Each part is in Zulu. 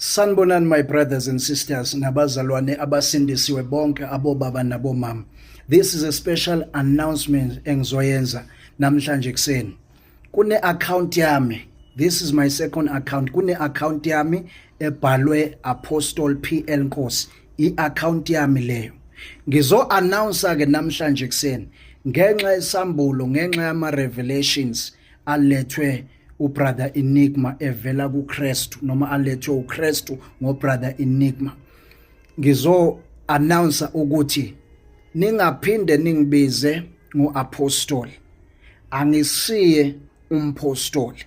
Sanibonani, my brothers and sisters, nabazalwane abasindisiwe bonke, abobaba nabomama. This is a special announcement engizoyenza namhlanje ekseni. Kune account yami. This is my second account. Kune account yami ebhalwe Apostle PL Nkosi. I-account yami leyo. Ngizo announce ke namhlanje ekseni ngenxa yesambulo, ngenxa yama revelations alethwe uBrother Enigma evela kuKristu, noma alethwe uKristu ngoBrother Enigma. Ngizo announce ukuthi ningaphinde ningibize ngoapostle. Angisiye umpostoli.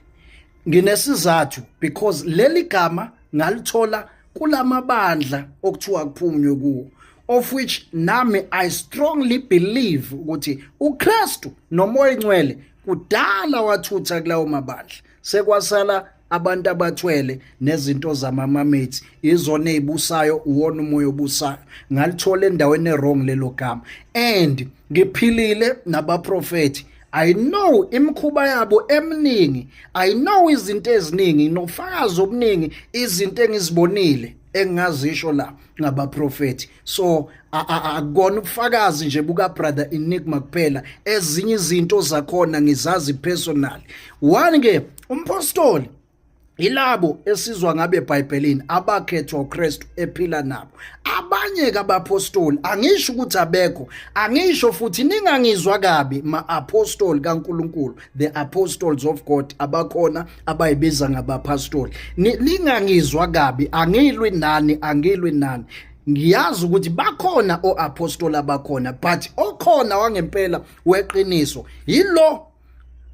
Nginesizathu, because leli gama ngalithola kulamabandla okuthiwa kuphunywe kuwo, of which nami I strongly believe ukuthi uKristu noMoya Ingcwele kudala wathutha kulawo mabandla. Sekwasala abantu abathwele nezinto zamamameti, izona ezibusayo, uwona umoya obusayo. Ngalithola endaweni ewrong lelo gama, and ngiphilile nabaprofeti. I know imikhuba yabo eminingi, I know izinto eziningi, nofakazi obuningi, izinto engizibonile engingazisho la ngabaprofeti. So akukona ubufakazi nje buka Brother Enigma kuphela, ezinye izinto zakhona ngizazi personal. One ke, umpostoli ilabo esizwa ngabe eBhayibhelini, abakhethwa uKristu ephila nabo. Abanye kabapostoli, angisho ukuthi abekho, angisho futhi, ningangizwa kabi, ma-apostoli kaNkuluNkulu, the apostles of God abakhona abayibiza ngabapostoli, ningangizwa kabi, angilwi nani, angilwi nani. Ngiyazi ukuthi bakhona oapostoli abakhona, but okhona wangempela weqiniso yilo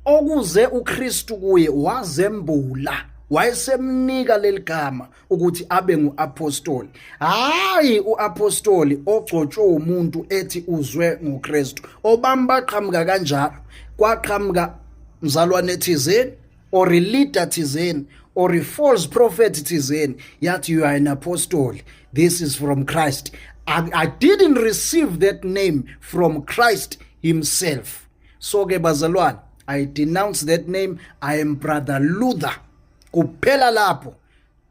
okuze uKristu kuye wazembula, wayesemnika leli gama ukuthi abe nguapostoli, hayi uapostoli ogcotshwe umuntu ethi uzwe ngoKristu. Obami baqhamuka kanjalo, kwaqhamuka mzalwane thizeni or a leader thizeni or a false prophet thizeni, yathi, "You are an apostle, this is from Christ." I didn't receive that name from Christ himself. So ke bazalwane, I denounce that name. I am Brother Luther, kuphela lapho.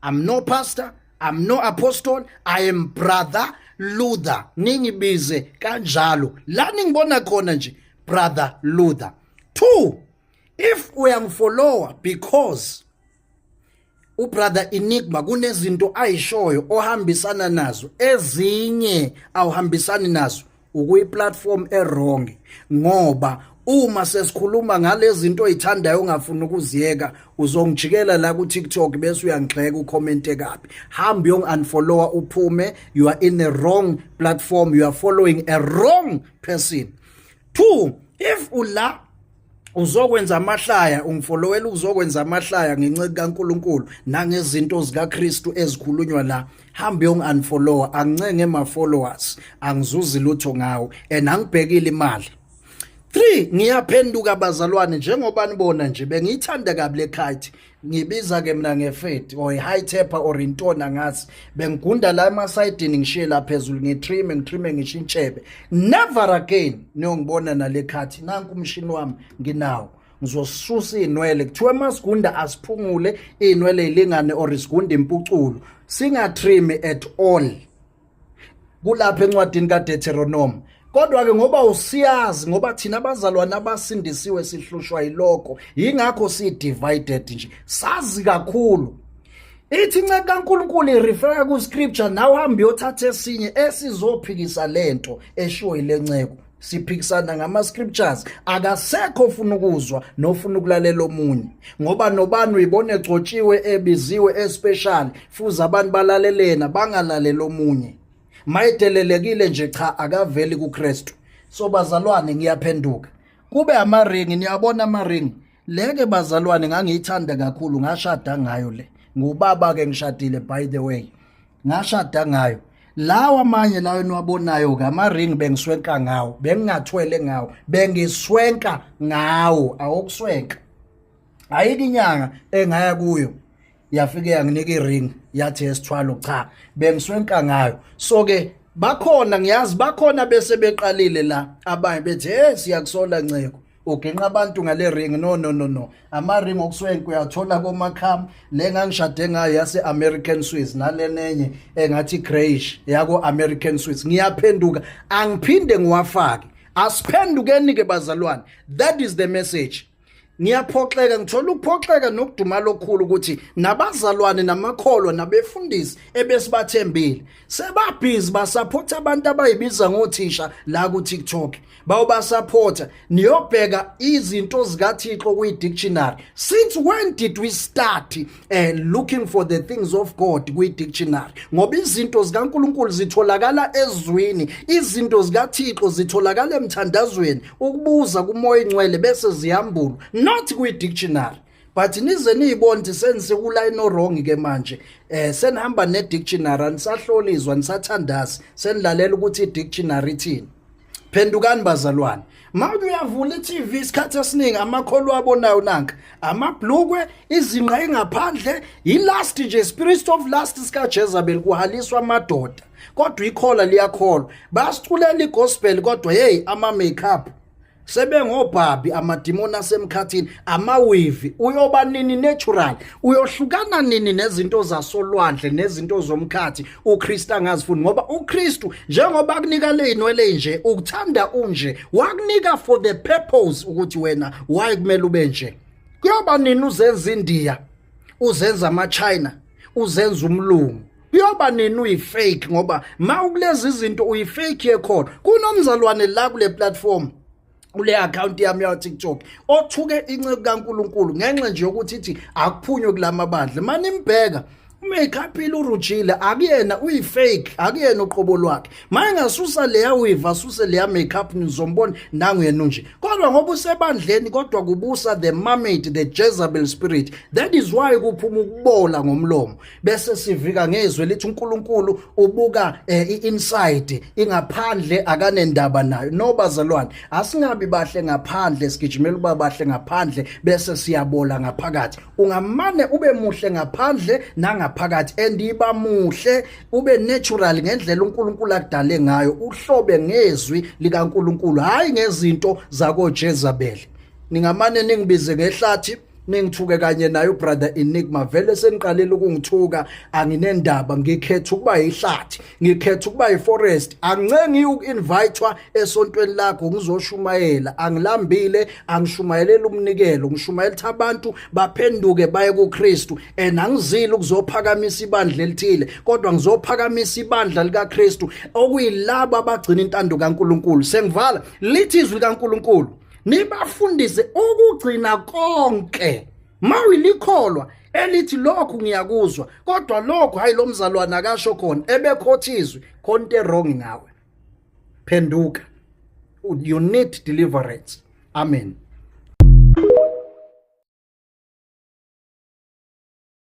I'm no pastor, I'm no apostle, I am Brother Luther. Ningibize kanjalo la ningibona khona nje, Brother Luther. Two, if uyangifollowa because uBrother Enigma kunezinto ayishoyo ohambisana nazo, ezinye awuhambisani nazo, ukuyi platform ewrong, ngoba uma sesikhuluma ngalezi zinto oyithandayo ongafuni ukuziyeka, uzongijikela la ku TikTok bese uyangixheka, ucommente kabi. Hamba uyong unfollow, uphume. You are in the wrong platform, you are following a wrong person. Two, if ula uzokwenza amahlaya, ungifollowela uzokwenza amahlaya ngenceku kaNkuluNkulu nangezinto zikaKristu ezikhulunywa la, hamba uyong unfollow. Angincenge ma followers, angizuzi lutho ngawo and angibhekile imali. 3, ngiyaphenduka bazalwane. Njengoba nibona nje, bengiyithanda kabi le cut, ngibiza ke mina ngefade or high taper or intona ngathi bengigunda la emasayidini, ngishiye la phezulu, ngitrim, ngitrime ngishintshebe. Never again niyongibona nale cut. Nanku umshini wami nginawo, ngizosusa inwele. Kuthiwa masigunda asiphungule inwele ilingane or isigunda impuculo, singatrim at all, kulapha encwadini kaDeuteronomy. Kodwa ke ngoba usiyazi, ngoba thina abazalwane abasindisiwe sihlushwa yilokho, yingakho si divided nje, sazi kakhulu. Ithi inceke kaNkuluNkulu irefera ku scripture, nawe hamba uyothatha esinye esizophikisa lento eshiwo yilenceko. Siphikisana ngama scriptures. Akasekho ofuna ukuzwa nofuna ukulalela omunye, ngoba nobani uyibona egcotshiwe, ebiziwe, especial, fuze abantu balalelena, bangalalela omunye. Mayedelelekile nje, cha, akaveli kuKristu. So bazalwane, ngiyaphenduka. Kube amaringi, niyabona amaringi leke bazalwane, ngangiyithanda kakhulu, ngashada ngayo le. Ngubaba ke, ngishadile by the way, ngashada ngayo. Lawa amanye lawo eniwabonayo ke amaringi, bengiswenka ngawo, bengingathwele ngawo, bengiswenka ngawo, awokuswenka. Ayikho inyanga engaya kuyo yafike yanginika iring yathi esithwalo, cha, bengiswenka ngayo. So ke bakhona, ngiyazi bakhona bese beqalile la abanye bethi, "Hey, siyakusola nceko." Uginqa abantu ngale ring. No, no, no, no, ama ring okuswenke uyathola komakham. Le ngangishade ngayo yase American Swiss, nalenenye engathi grayish yako American Swiss. Ngiyaphenduka, angiphinde ngiwafake. Asiphendukeni ke bazalwane, that is the message. Ngiyaphoxeka, ngithola ukuphoxeka nokudumala okukhulu ukuthi nabazalwane namakholwa nabefundisi ebesibathembile sebabhizi basapotha abantu abayibiza ngothisha la ku TikTok, bawubasapotha. Niyobheka izinto zikaThixo kwi-dictionary. Since when did we start looking for the things of God kwi-dictionary? Ngoba izinto zikaNkuluNkulu zitholakala ezwini, izinto zikaThixo zitholakala emthandazweni, ukubuza kuMoya Ingcwele bese ziyambulwa, not kwi-dictionary. But nize niyibone ukuthi senisiku-line wrong ke manje, senihamba ne-dictionary, anisahlolizwa, nisathandazi, senilalela ukuthi i-dictionary ithini. Phendukani bazalwane. Manje uyavula i-TV, isikhathi esiningi amakholwa abonayo nanka amabhlukwe, izinqa engaphandle, i-lust nje, spirit of lust sika Jezebel, kuhaliswa amadoda kodwa ikhola liyakholwa. Basiculela igospel kodwa hey, ama makeup, sebengobhabi, amadimoni asemkhathini, amaweave. Uyoba nini natural? Uyohlukana nini nezinto zasolwandle nezinto zomkhathi uKristu angazifuni? Ngoba uKristu njengoba akunika leyinwele nje, ukuthanda unje, wakunika for the purpose ukuthi wena why kumele ube nje. Kuyoba nini uzenza India, uzenza ama-China, uzenza umlungu? Kuyoba nini uyifake? Ngoba ma ukulezi izinto uyifake yekhona. Kunomzalwane la kule platform, kule account yami ya TikTok, othuke inceku kaNkuluNkulu ngenxa nje yokuthi ithi akuphunywe kulamabandla. Manimbheka umakeup urujile, akuyena, uyifake, akuyena uqobo lwakhe. Mayengasusa leya weave, asuse leya makeup, nizombona nangu yena nje. Kodwa ngoba usebandleni, kodwa kubusa the mermaid, the Jezebel spirit. That is why kuphuma ukubola ngomlomo, bese sivika ngezwe lithi uNkulunkulu ubuka i-inside, ingaphandle akanendaba nayo. No bazalwane, asingabi bahle ngaphandle, sigijimela uba bahle ngaphandle bese siyabola ngaphakathi. Ungamane ube muhle ngaphandle nangaphakathi, and iba muhle, ube natural ngendlela uNkulunkulu akudale ngayo, uhlobe ngezwi likaNkulunkulu, hayi ngezinto zako Jezebel. Ningamane ningibize ngehlathi, ningithuke kanye naye ubrother Enigma. Vele seniqalile ukungithuka, anginendaba. Ngikhetha ukuba yihlathi, ngikhetha ukuba yiforest. Angincengi uku-invitwa esontweni lakho ngizoshumayela, angilambile, angishumayelela umnikelo, ngishumayela ukuthi abantu baphenduke baye kuKristu. And angizile ukuzophakamisa ibandla elithile, kodwa ngizophakamisa ibandla likaKristu, okuyilabo abagcina intando kaNkuluNkulu. Sengivala, lithi izwi likaNkuluNkulu, nibafundise ukugcina konke. Mawulikholwa elithi lokhu ngiyakuzwa, kodwa lokhu hayi, lo mzalwane akasho khona ebekhothizwe khona, into wrong ngawe. Phenduka, you need deliverance. Amen.